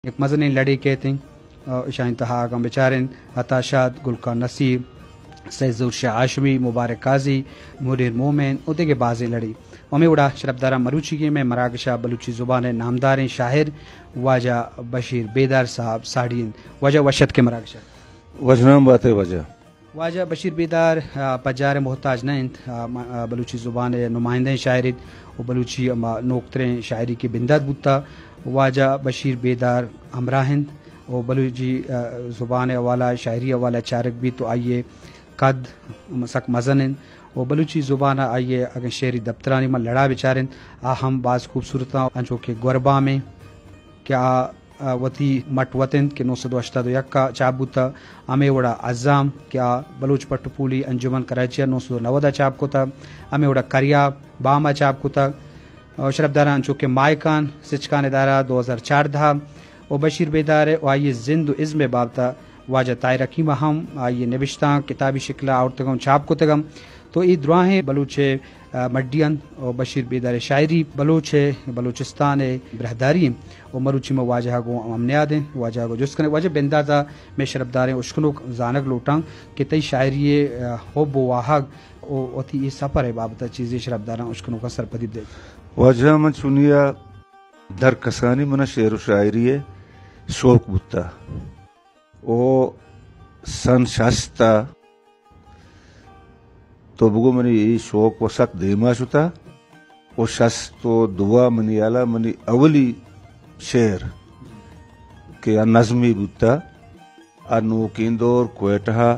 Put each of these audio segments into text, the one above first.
یک مزنیں لڑے کیت انت۔ اشانی تہا اگاں بچاریں، عطا شاد، گل خان نصیر، سید ظہور شاہ ہاشمی، مبارک قاضی، منیر مومن و دگہ بازیں لڑے۔ ہمے وڑا شرپداراں مروچیگیں مئے مراگشا بلوچی زبان ء نامداریں شاعر واجہ بشیر بیدار صاحب ساڑی انت۔ واجہ وش اتکے مراگشا۔ وشنام باتے واجہ۔ واجہ بشیر بیدار، آ، پجار ء محتاج نہ انت۔ آ، م-، آ، بلوچی زبان ء نمائندہ شاعر انت و بلوچی ہما نوکتریں شاعری کہ بندات بوتا، واجہ بشیر بیدار ہمراہ انت و بلوچی، آ، زبان ء حوالہ، شاعری حوالہ چارگ بیت تو آئی ء قد سک مزن انت و بلوچی زبان ء آئی ء اگاں شعری دپترانی من لڑا بچاریں، آ ہم باز خوبصورت انت، انچو کہ گوربامیں کہ آ، آ، وتی مٹ وت انت کہ نو سد و ہشتاد و یک ء چاپ بوتگ۔ ہمے وڑا عزام کہ آ بلوچ پٹ و پولی انجمن کراچی ء نو سد و نود ء چاپ کتگ۔ ہمے وڑا کریا بام ء چاپ کتگ۔ آ، شرپداراں انچو کہ ماہکان سچکان ادارہ دو ہزار چاردہ ء و بشیر بیدار ء و آئی ء زند و ازم ء بابت ء واجہ طاہر حکیم ء ہم آئی ء نبشتانک کتابی شکل ء آورتگ ء چاپ کتگ انت۔ تو اے دراہیں بلوچ ء، آ، مڈی انت و بشیر بیدار ء شاعری بلوچ ء، بلوچستان ء براہداری انت و مروچی ما واجہ ء گوں ہم نیاد انت، واجہ ء گوں جست کنیں۔ واجہ بندات ء مئے شرپداریں اشکنوک زانگ لوٹاں کہ تئی شاعری ء، آ، حب و واہگ و وتی اے سفر ء بابت ء چیزے شرپداراں اشکنوکاں سرپدی بدئے۔ واجہ من چونیا در کسانی من شعر و شاعری ء شوق بوتا۔ او سن شست ء تو بگو منی اے شوق و سک دیما شتا۔ او شست و دو ء منی ہیالا منی اولی شعر کہ آ نظمی بوتا، آ نوکیں دور کوئٹہ ء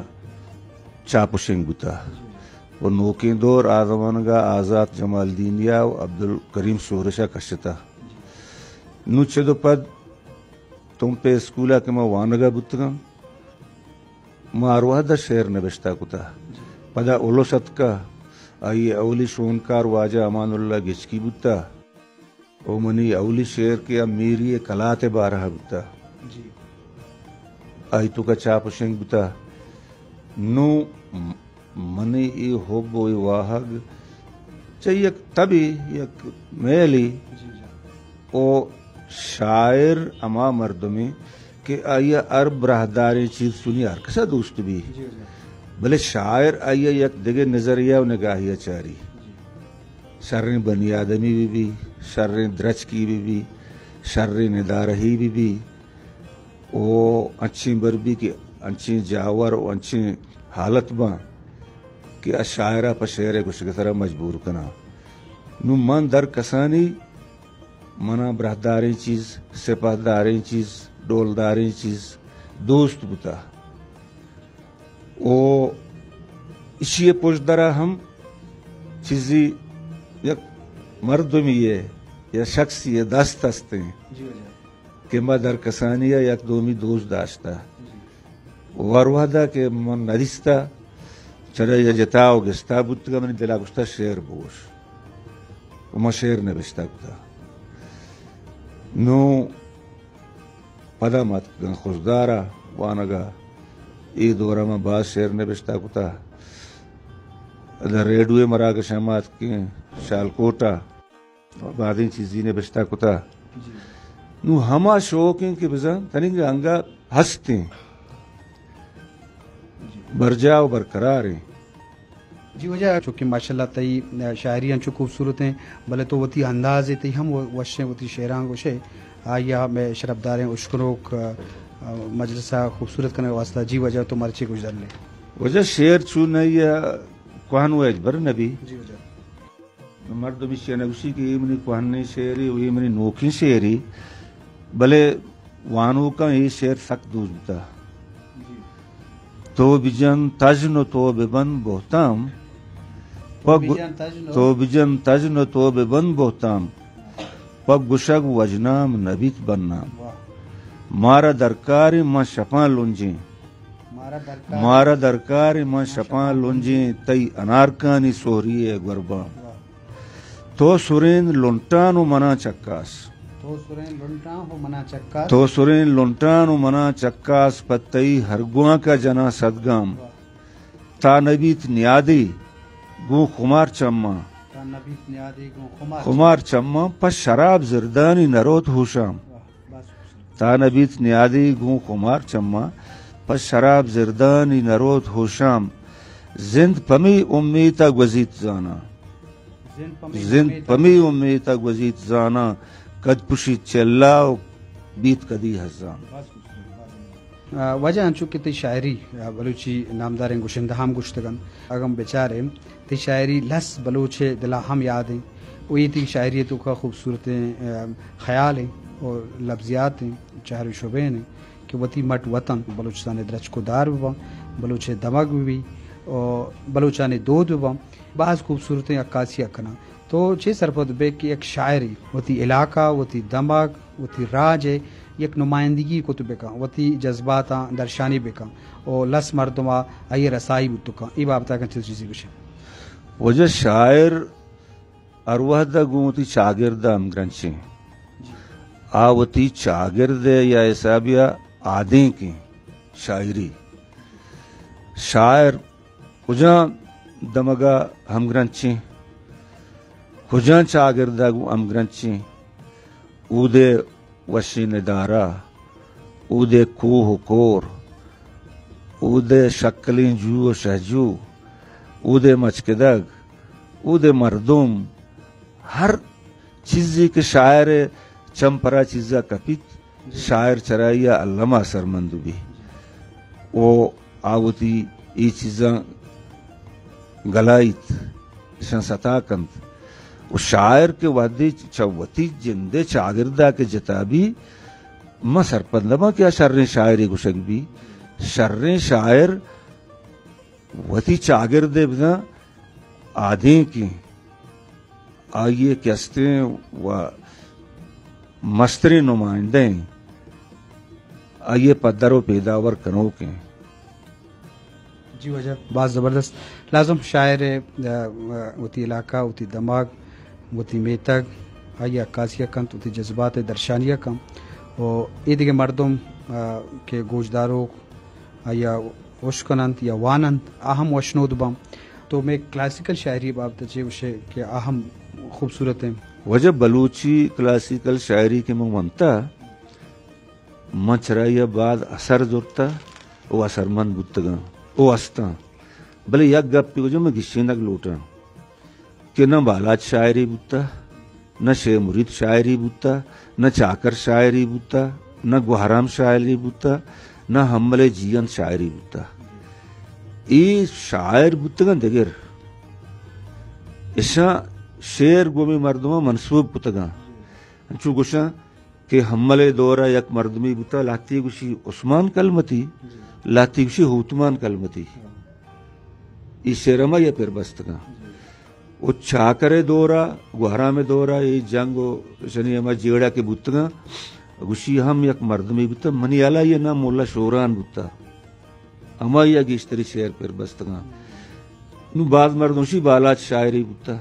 چاپ و شنگ بوتا۔ و نوکیں دور آ زمانگا آزات جمالدینیا و عبدالکریم شورشا کشتا۔ نو چد و پد تمپ ء اسکول ء کہ ما وانگ ء بوتگاں، ما ہر وہد ء شعر نبشتہ کتہ۔ پدا الس اتکہ، آئی ء اولی شونکار واجہ امان اللہ گچکی بوتہ و منی اولی شعر کہ آ میری ء کلات ء بارہ ء بوتہ، جی۔ آئی توکا چاپ و شنگ بوتہ۔ نوں منی اے حب و اے واہگ چہ یک تبے، یک میلے۔ جی، جی۔ او شاعر ہما مردمے کہ آئی ء ہر براہداریں چیز چونی ہر کس ء دوست بی۔ جی، جی۔ بلے شاعر آئی ء یک دگہ نظریہ و نگاہی ء چاری۔ جی۔ شریں بنی آدمی بہ بی، شریں درچکی بہ بی، شریں ندارہی بہ بی، او انچیں بر بی کہ انچیں جاور و انچیں حالت باں کہ آ شاعر ء پہ شعر ء گوشگ ء سرا مجبور کناں۔ نوں من در کسانی منا براہداریں چیز، سپاہداریں چیز، ڈولداریں چیز دوست بوتہ۔ و ایشی ء پشدرا ہم چیزی یک مردمی ء یا شخصی ء دست استیں۔ جی واجہ۔ کہ ما در کسانی ء یک دومی دوست داشتہ۔ جی۔ و ہر وہدا کہ من ندیستہ، چرا یا جتا و گستا بوتگا، منی دلا گوشتہ شعر بگوش۔ و ما شعر نبشتہ کتہ۔ نوں پدا ما اتکگاں خضدارا وانگا۔ اے دورا ما باز شعر نبشتہ کتہ۔ ادا ریڈیو مراگشاں ما اتکیں شالکوٹا۔ بازیں چیزی نبشتہ کتہ۔ جی۔ نوں ہما شوق ایں کہ بزاں تننگا انگا ہستیں۔ جی۔ برجاہ و برقرار ایں۔ جی واجہ، چونکہ ماشاءاللہ تئی شاعری انچو خوبصورت ایں، بلے تو وتی انداز ایں، تئی ہم وشیں وتی شعراں گوشے، آئی ء مئے شرپداریں اشکنوک، آ، مجلس ء خوبصورت کنگ ء واسطہ۔ جی واجہ، تو مرچی گوشدار لے۔ واجہ شعر چون ء کوہن و اجبر نبی۔ جی واجہ۔ مردم ایشی ء نہ گوشی کہ اے منی کوہنیں شعرے و اے منی نوکیں شعرے، بلے وانوکاں اے شعر سک دوست بوتہ۔ جی۔ تو بجن تژن و تو ببند بہتام، تو پہ گو-، بجن تژن و تو بجن تژن و تو ببند بہتام، پہ گوشگ وژنام نبیت بنام۔ واہ۔ مارا درکار ایں ما شپاں لنجیں، مارا درکار مارا درکار ایں ما ما شپاں شپاں لنجیں، لنجیں۔ تئی انارکانی سہری ء گوربام۔ واہ۔ تو سرین لنٹان و منا چکاس۔ تو سرین لنٹان و منا چکاس۔ تو سرین لنٹان و منا چکاس، پہ تئی ہر گوانکا جناں صد گام۔ واہ۔ تا نبیت نیادے گوں خمار چماں۔ تا نبیت نیادے گوں خمار خمار چماں۔ چماں، پہ شراب زردانی نروت ہوشام۔ واہ، بس۔ تا نہ بیت نیادی گوں خمار چماں، پہ شراب زردانی نہ روت ہوشام۔ زند پمی امیت ءَ گوزیت زاناں۔ زند پمی امیت ءَ گوزیت زاناں، کد پشیت چہ اللہ ءُ بیت کدی ہزان۔ آ، واجہ انچو کہ تئی شاعری، آ، بلوچی نامداریں گشندہ ہم گوشتگ انت، اگاں بچاریں تئی شاعری لس بلوچ ءِ دل ءَ ہم یاد انت۔ ءُ اے تئی شاعری ءِ توکا خوبصورتیں، آ، خیال انت ءُ لبزیات انت، چہر ءُ شبین انت کہ وتی مٹ وطن بلوچستان ءِ درچک ءُ دار بہ باں، بلوچ ءِ دمگ بہ بی ءُ بلوچانی دود بہ باں۔ باز خوبصورتیں عکاسی ءَ کناں۔ تو چے سرپد بئے کہ یک شاعرے وتی علاقہ، وتی دمگ، وتی راج ءِ یک نمائندگی کت بہ کن، وتی جذباتاں درشانی بہ کن ءُ لس مردم ءَ آئی ءِ رسائی بوت کن؟ اے بابت ءَ اگاں چیز چیزے گوشے۔ واجہ، شاعر ہر وہد ءَ گوں وتی چاگرد ءَ ہمگرنچیں۔ آ وتی چاگرد ءِ یا حسابے ءَ آدینکیں شاعری۔ شاعر کجام دمگ ءَ ہمگرنچیں، کجام چاگرد ءَ گوں ہمگرنچیں، اود ءِ وشیں ندارہ، اود ءِ کوہ ءُ کور، اود ءِ شکلیں جو ءُ شہجو، اود ءِ مچکدگ، اود ءِ مردم، ہر چیزے کہ شاعر ءِ چم پر آ چیز ءَ کپیت، شاعر چرائی ءَ الم ءَ اثرمند بی ءُ آ وتی اے چیزاں گلائیت، اشاں ستا کنت۔ ءُ شاعر کہ وہدے چہ وتی جند ءِ چاگرد ءَ کہ جتا بی، من سرپد نہ باں کہ آ شریں شاعرے گوشگ بی۔ شریں شاعر وتی چاگرد ءِ بزاں آدینکیں، آئی ءِ کہ استیں ءُ مستریں نمائندہ ایں، آئی ءِ پدر ءُ پیداور کنوک ایں۔ جی واجہ، باز زبردست۔ لازم شاعر ءِ، آ، وتی علاقہ، وتی دمگ، وتی میتگ، آئی ءِ عکاسی ءَ کنت، وتی جذبات ءِ درشانی ءَ کنت ءُ اے دگہ مردم، آ، کہ گوشداروک آئی ءَ اشکن انت یا وان انت، آ ہم وشنود باں۔ تو مئے کلاسیکل شاعری ءِ بابت ءَ چے گوشے کہ آ ہم خوبصورت انت؟ واجہ، بلوچی کلاسیکل شاعری کہ من ونتا، من چرائی ءَ باز اثر زرتا ءُ اثرمند بوتگاں ءُ استاں۔ بلے یک گپے واجہ من گیشینگ لوٹاں کہ نہ بالاچ شاعرے بوتا، نہ شے مرید شاعرے بوتا، نہ چاکر شاعرے بوتا، نہ گوہرام شاعرے بوتا، نہ حمل جیئند شاعرے بوتا۔ اے شاعر بوتگاں دگر۔ اشاں شعر گوں ہمے مردماں منسوب کتگاں۔ انچو گوشاں کہ حمل ءِ دور ءَ یک مردمے بوتا، لہتے گوشی عثمان کلمتی، لہتے گوشی ہوتمان کلمتی۔ اے شعر ہمائی ءَ پر بستگاں۔ ءُ چاکر ءِ دور ءَ، گوہرام ءِ دور ءَ، اے جنگ ءُ اشانی ہما جیڑہ کہ بوتگاں، گوشی ہم یک مردمے بوتا، منی ہیال ءَ آئی ءِ نام ملا شوران بوتا۔ ہمائی ءَ گیشتری شعر پر بستگاں۔ نوں باز مردم شی بالاچ شاعرے بوتا،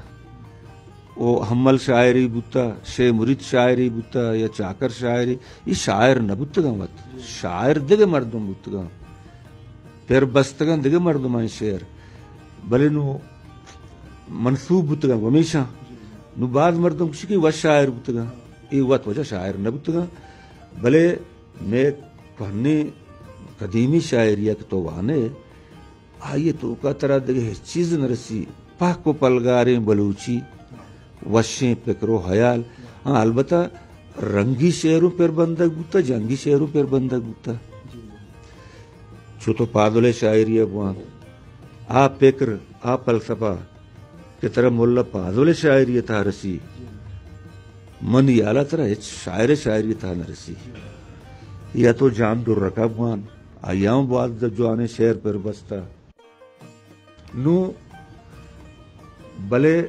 او حمل شاعرے بوتا، شے مرید شاعرے بوتا یا چاکر شاعرے، اے شاعر نہ بوتگاں وت۔ شاعر دگہ مردم بوتگاں، پر بستگاں دگہ مردمانی شعر، بلے نوں منسوب بوتگاں گوں ہمیشاں۔ نوں باز مردم گوشی کہ وت شاعر بوتگاں، اے وت واجہ شاعر نہ بوتگاں، بلے مئے کوہنیں قدیمی شاعری ءَ کہ تو وانے، آئی ءِ توکا ترا دگہ ہچ چیز نہ رسی۔ پہک ءُ پلگاریں بلوچی، وشیں پکر ءُ ہیال۔ ہاں، البتہ رنگی شعر اوں پر بندگ بوتا، جنگی شعر اوں پر بندگ بوتا۔ چو تو پادل ءِ شاعری ءَ بوان، آ پکر، آ فلسفہ کہ ترا ملا پادل ءِ شاعری ءِ تہا رسی، منی ہیال ءَ ترا ہچ شاعر ءِ شاعری ءِ تہا نہ رسی۔ یا تو جان درک ءَ بوان، آئی ءَ ہم باز جوانیں شعر پر بستا۔ نوں بلے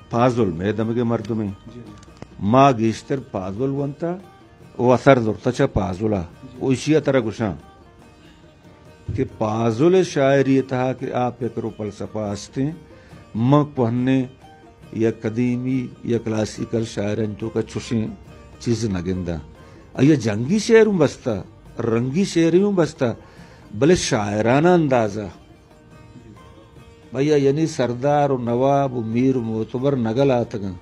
پازل مئے دمگ ءِ مردمے۔ ما گیشتر پازل ونتا ءُ اثر زرتا چہ پازل ءَ۔ ءُ ایشی ءَ ترا گوشاں کہ پازل ءِ شاعری ءِ تہا کہ آ پکر ءُ فلسفہ استیں، من کوہنیں یا قدیمی یا کلاسیکل شاعرانی توکا چوشیں چیز نہ گنداں۔ آئی ءَ جنگی شعر اوں بستا، رنگی شعر اوں بستا، بلے شاعرانہ انداز ءَ۔ بھئی، یعنی سردار ءُ نواب ءُ میر ءُ معتبر نہ گلاتگاں۔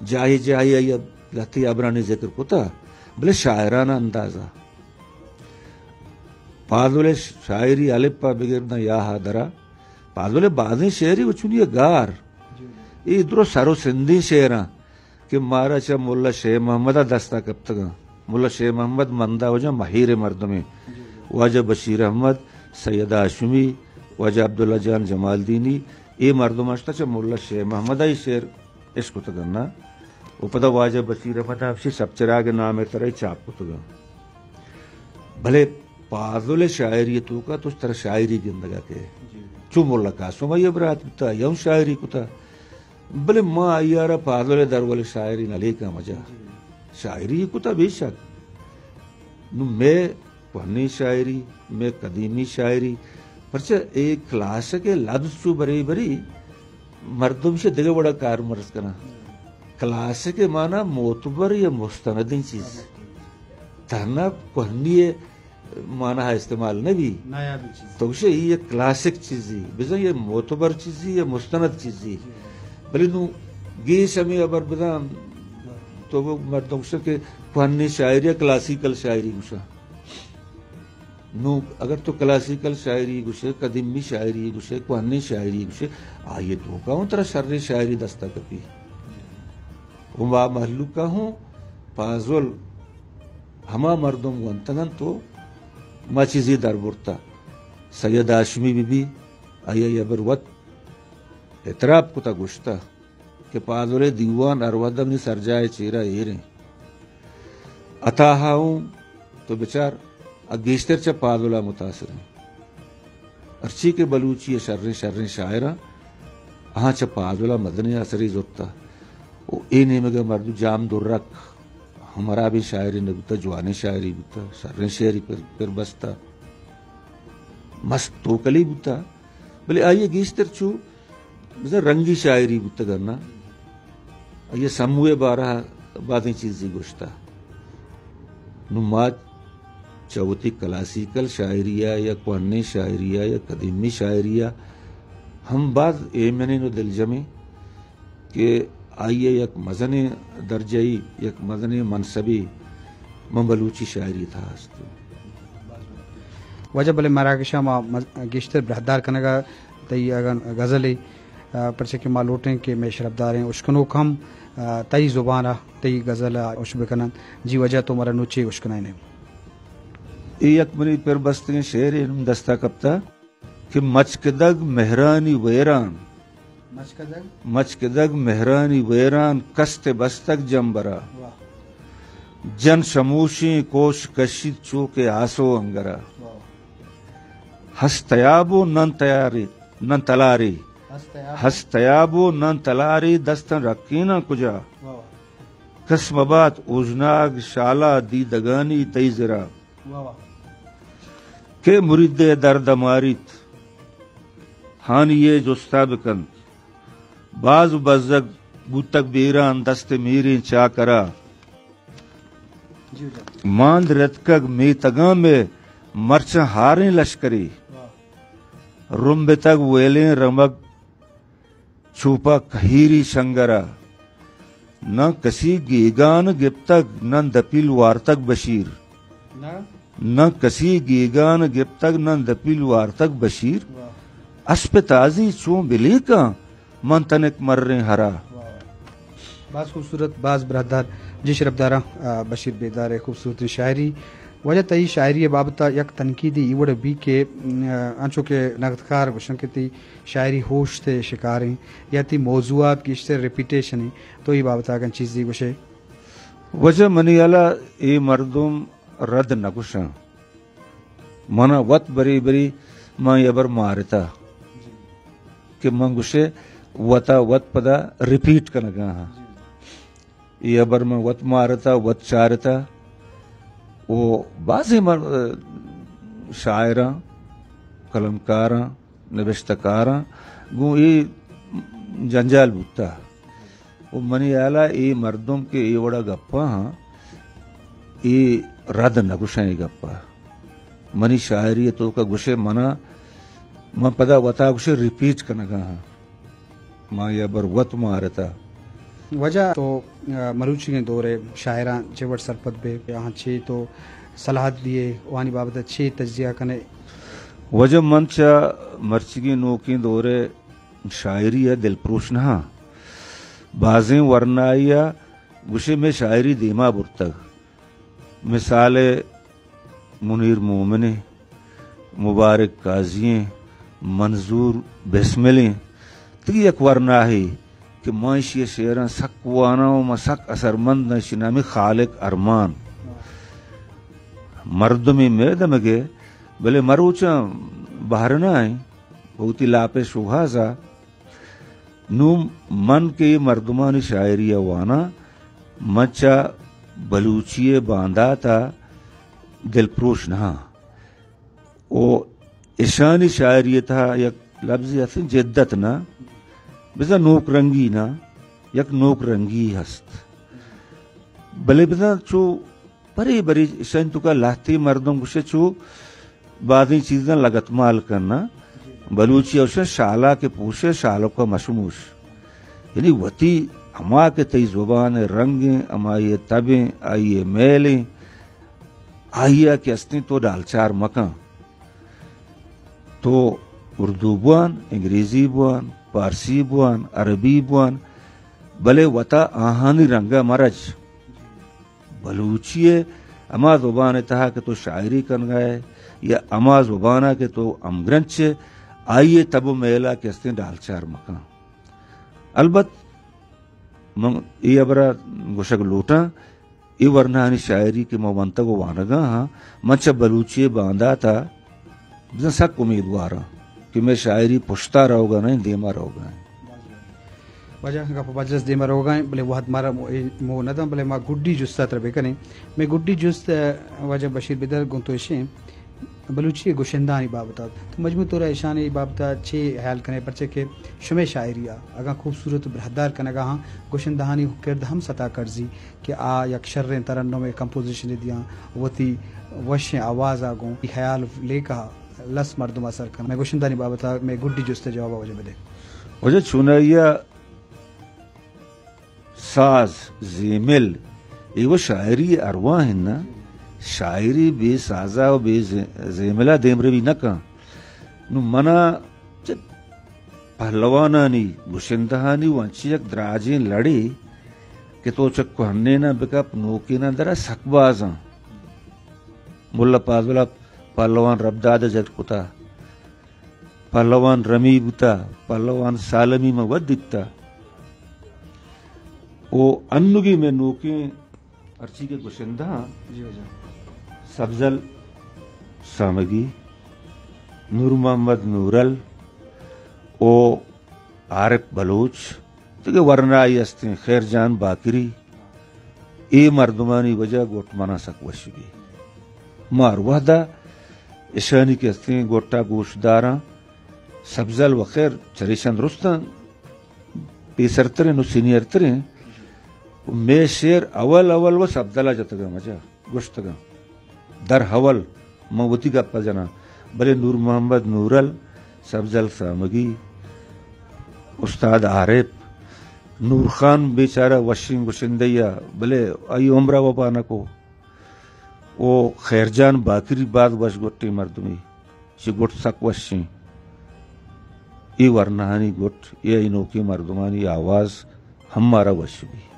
جاہے جاہے آئی ءَ لہتے ہبرانی ذکر کتا، بلے شاعرانہ انداز ءَ۔ پازل ءِ شاعری الپ ءَ بگر داں یا ءَ درا، پازل ءِ بازیں شعری وَ چونی ءَ گار۔ اے درو سر ءُ سندیں شعراں کہ مارا چہ ملا شے محمد ءَ دست ءَ کپتگاں۔ ملا شے محمد مند ءَ وجہ مہیر مردمے۔ واجہ بشیر احمد، سید ہاشمی، واجہ عبداللہ جان جمالدینی، اے مردم اشتا چہ ملا شے محمد ءَ اے شعر اشکتگ انت نا۔ و پدا واجہ بشیر احمد ءَ ہمشی شپ چراگ نام ءِ ترا چاپ کتگ انت۔ بلے پازل ءِ شاعری ءِ توکا تو ترا شاعری گندگ ءَ کئے۔ جی۔ چو ملا قاسم ءَ برات بوتا، آئی ءَ ہم شاعری کتا۔ بلے ما آئی ءَ را پازل ءِ درول ءَ شاعری نہ لیکاں واجہ۔ جی۔ شاعری کتا بے شک۔ نو مئے کوہنیں شاعری، مئے قدیمی شاعری، پرچہ اے کلاسک ءِ لبز چو برے برے مردم شہ دگہ وڑا کارمرز کناں۔ کلاسک ءِ مانا معتبر یا مستندیں چیز۔ تہنا کوہنی ءِ مانا استعمال نہ بی۔ نایابی چیز۔ تو گوشے اے یک کلاسک چیزی، بزاں یہ معتبر چیزی یا مستند چیزی۔ جی۔ بلے نو گیش ہمیں ابر بزاں تو وہ مردم گوشے کہ کوہنیں شاعری یا کلاسیکل شاعری گوشاں۔ نو اگر تو کلاسیکل شاعری گوشے، قدیمی شاعری گوشے، کوہنیں شاعری گوشے، آئی ءِ توکا ہوں ترا شریں شاعری دستا کپی۔ ہوں وا مہلوکا ہوں پازل ہما مردم گونتگ انت تو ما چیزی در برتا۔ سید ہاشمی بی بی، آئی ءَ ابر وت اعتراف کتا، گوشتا کہ پازل ءِ دیوان ہر وھد منی سرجاہ ءِ چیرا ایر انت۔ عطا ہا اوں تو بچار، آ گیشتر چہ پازل ءَ متاثر انت۔ ہرچی کہ بلوچی ءِ شریں شریں شاعراں، آہاں چہ پازل ءَ مزنیں اثرے زرتا۔ و اے نیمگ ءَ مردو جام درک ہم ہرابیں شاعرے نہ بوتا، جوانیں شاعرے بوتا، شریں شعری پر، پر بستا۔ مست توکلی بوتا، بلے آئی ءَ گیشتر چو بزاں رنگی شاعری بوتگ انت نا۔ آئی ءَ سمو ءِ بارہ ءَ بازیں چیزے گوشتہ۔ نوں ما چہ وتی کلاسیکل شاعری ءَ یا کوہنیں شاعری ءَ یا قدیمی شاعری ءَ ہم باز ایمنیں و دلجمیں کہ آئی ءِ یک مزنیں درجہ ای، یک مزنیں منصبے من بلوچی شاعری ءِ تہا است۔ واجہ بلے مراگش ءَ ما مز-، گیشتر براہدار کنگ ءَ تئی اگاں غزلے، آ، پرچہ کہ ما لوٹیں کہ مئے شرپداریں اشکنوک ہم، آ، تئی زبان ءَ تئی غزل ءَ اش بکننت۔ جی واجہ تو مارا نوں چے اشکنائینے؟ اے یک منی پر بستگیں شعرے نوں دستا کپتا کہ مچکدگ مہرانی ویران، مچکدگ؟ مچکدگ مہرانی ویران کست بستگ جمبرا۔ واہ۔ جن شموشیں کوش کشیت چو کہ آسو انگرا۔ واہ۔ ہست تیاب و نن تیاری، نن تلاری۔ ہست تیاب۔ ہست تیاب و نن تلاری دستن رکیناں کجا۔ واہ۔ کس مبات اوژناگ شالا دیدگانی تئی زرا۔ واہ واہ۔ کہ مرید ءِ درد ءَ ماریت، ہانی ءِ جستا بکنت۔ باز بزگ بوتگ بیران دست میریں چاکرا۔ جی جان۔ ماند رتکگ میتگاں مئے مرچاں ہاریں لشکرے۔ واہ۔ رمبتگ ویلیں رمگ چوپا کہیری شنگرا۔ نہ کسی گیگان گپتگ، نہ دپیل وارتگ بشیر۔ نہ؟ نہ کسی گیگان گپتگ، نہ دپیل وارتگ بشیر۔ واہ۔ اسپ تازی چون بلیکاں، من تنک مریں ہرا۔ واہ۔ باز خوبصورت، باز براہدار۔ جی شرپداراں، آ، بشیر بیدار ءِ خوبصورتیں شاعری۔ واجہ تئی شاعری ءِ بابت ءَ یک تنقیدے اے وڑ بی کہ، م، آ، انچو کہ نگدکار گوشن کہ تئی شاعری ہوشت ءِ شکاریں یا تئی موضوعات گیشتر ریپیٹیشن ایں، تو اے بابت ءَ اگاں چیزے گوشے؟ واجہ منی ہیال ءَ اے مردم رد نہ گوشاں۔ منا وت بری بری من اے ہبر مارتا کہ من گوشے وتا وت پدا ریپیٹ کنگا ہاں۔ اے ہبر من وت مارتا، وت چارتا۔ و بازیں مر-، شاعراں، قلمکاراں، نبشتہ کاراں گوں اے جنجال بوتا۔ و منی ہیالا اے مردم کہ اے وڑا گپا ہاں، اے رد نہ گوشاں اے گپا۔ منی شاعری توکا گوشے منا، من پدا وتا گوشے ریپیٹ کنگا ہاں۔ ما اے ہبر وت مارتا۔ واجہ تو، آ، مروچیگیں دور ءِ شاعراں چے وڑ سرپد بئے، آہاں چے تو صلاحات دیئے، آہانی بابت ءَ چے تجزیہ کنئے؟ واجہ من چہ مرچیگیں نوکیں دور ءِ شاعری ءَ دلپروش نہ آں۔ بازیں ورنایے ءَ گوشے مئے شاعری دیما برتگ۔ مثال ءَ منیر مومن ایں، مبارک قاضی ایں، منظور بسمل ایں۔ تئی یک ورناہے کہ ما ایشی ءِ شعراں سک واناں ءُ ما سک اثرمند آں، ایشی نام ایں خالق ارمان۔ مردمے مئے دمگ ءَ، بلے مروچاں بہرنا ایں، وتی لاپ ءِ شوہاز ءَ۔ نوں من کہ اے مردمانی شاعری ءَ واناں، من چہ بلوچی ءِ باندات ءَ دلپروش نہ آں۔ ءُ اشانی شاعری ءِ تہا یک لبزے ہست، جدت نہ، بزاں نوک رنگی نہ، یک نوک رنگی ہست۔ بلے بزاں چو برے برے اشانی توکا لہتے مردم گوشے چو بازیں چیزاں لگتمال کناں۔ بلوچی ءَ گوشاں شالا کہ پوشے شالک ءَ مشموش۔ یعنی وتی ہما کہ تئی زبان ءِ رنگ ایں، ہمائی ءِ تب ایں، آئی ءِ میل ایں، آئی ءَ کہ استیں تو ڈالچار مکن۔ تو اردو بوان، انگریزی بوان، پارسی بوان، عربی بوان، بلے وتا آہانی رنگ ءَ مرچ۔ بلوچی ءِ ہما زبان ءِ تہا کہ تو شاعری کنگا ئے یا ہما زبان ءَ کہ تو ہمگرنچ ئے، آئی ءِ تب ءُ میل ءَ کہ استیں ڈالچار مکن۔ البت من اے ہبر ءَ گوشگ لوٹاں، اے ورناہانی شاعری کہ ما ونتگ ءُ وانگا آں، من چہ بلوچی ءِ باندات ءَ بزاں سک امیدوار آں کہ مئے شاعری پشتا روگا نہ ایں، دیما روگا ایں۔ واجہ گپ ءُ مجلس دیما روگا ایں، بلے وہد مارا مو، مو نہ داں، بلے ما گڈی جست ءَ ترا بکنیں۔ مئے گڈی جست، واجہ بشیر بدر، گوں تو اشیں بلوچی ءِ گشندہانی بابت ءَ۔ تو مجموعی طور ءَ اشانی بابت ءَ چے ہیال کنئے؟ پرچہ کہ شمئے شاعری ءَ اگاں خوبصورت ءُ براہدار کنگا آں، گشندہانی کرد ہم ستا کرزی کہ آ یک شریں ترنم ءِ کمپوزیشنے دیاں، وتی وشیں آواز ءَ گوں ہیال ءُ لیکہ ءَ لس مردم ءَ سر کناں۔ مئے گشندہانی بابت ءَ مئے گڈی جست ءِ جواب ءَ واجہ بدئے۔ واجہ چونائیا ساز، زیمل، اے وَ شاعری ءِ ارواہ اِنت نا۔ شاعری بے سازا ءُ بے زے، زیملا دیمروی نہ کن۔ نوں منا چہ پہلوانانی، گشندہانی وَ انچیں یک دراجیں لڑے کہ تو چہ کوہنیناں بکپ نوکیناں درا سک بازاں۔ ملا پازل ءَ پہلوان ربداد ءَ جت کتا۔ پہلوان رمی بوتا، پہلوان سالمی ما وت دیتا۔ او انوگی مئے نوکیں ہرچی کہ گشندہ آں، جی واجہ۔ سبزل سامگی، نور محمد نورل او عارف بلوچ، دگہ ورنائے استیں، خیر جان باکری، اے مردمانی وجہ گٹ منا سک وش بی۔ ما ہر وہدا اشانی کہ استیں گٹا گوش داراں۔ سبزل وَ خیر چریشاں درستاں پیسرتریں ءُ سینئرتریں۔ مئے شعر اول اول وَ سبزلا جتگاں، مجا گوشتگاں۔ در اول من وتی گپ ءَ جناں، بلے نور محمد نورل، سبزل سامگی، استاد عارف، نور خان بیچارہ وشیں گشندہ ءَ، بلے آئی عمر ءَ وپا نہ کو۔ او خیر جان باکری باز وش گٹیں مردمے، چہ گٹ سک وشیں۔ اے ورناہانی گٹ، اے نوکیں مردمانی آواز ہم مارا وش بی۔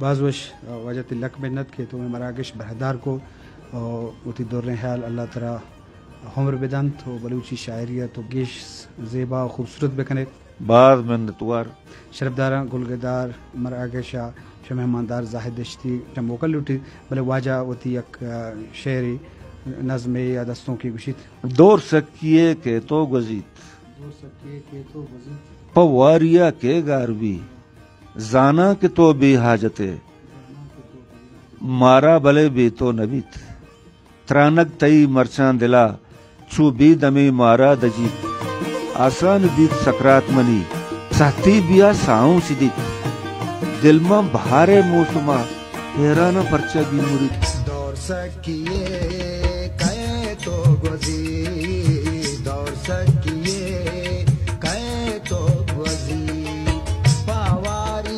باز وش، واجہ تئی لک منت کہ تو مئے مراگش براہدار کو، ءُ وتی دریں ہیال اللہ ترا عمر بدنت ءُ بلوچی شاعری ءَ تو گیش زیبا ءُ خوبصورت بکنے۔ باز منتوار۔ شرپداراں گلگدار مراگش ءَ چہ مہماندار زاہد دشتی چہ موکل لوٹیت، بلے واجہ وتی یک، آ، شعرے نظمے یا دستونکے گوشیت۔ دور سکیے کہ تو گوزیت۔ دور سکیے کہ تو گوزیت۔ پہ واریا کہ گار بی۔ زاناں کہ تو بے حاجت ئے، مارا بلے بے تو نہ بیت۔ ترانگ تئی مرچاں دلا، چو بے دمے مارا دجیت۔ آسان بیت سکرات منی، سہتی بیا ساہوں شدیت۔ دل ماں بہارے موسما، حیراناں پرچا بی مرید۔ دور سکیے کئے تو گوزی، دور سکیے کئے تو گوزی، پاواری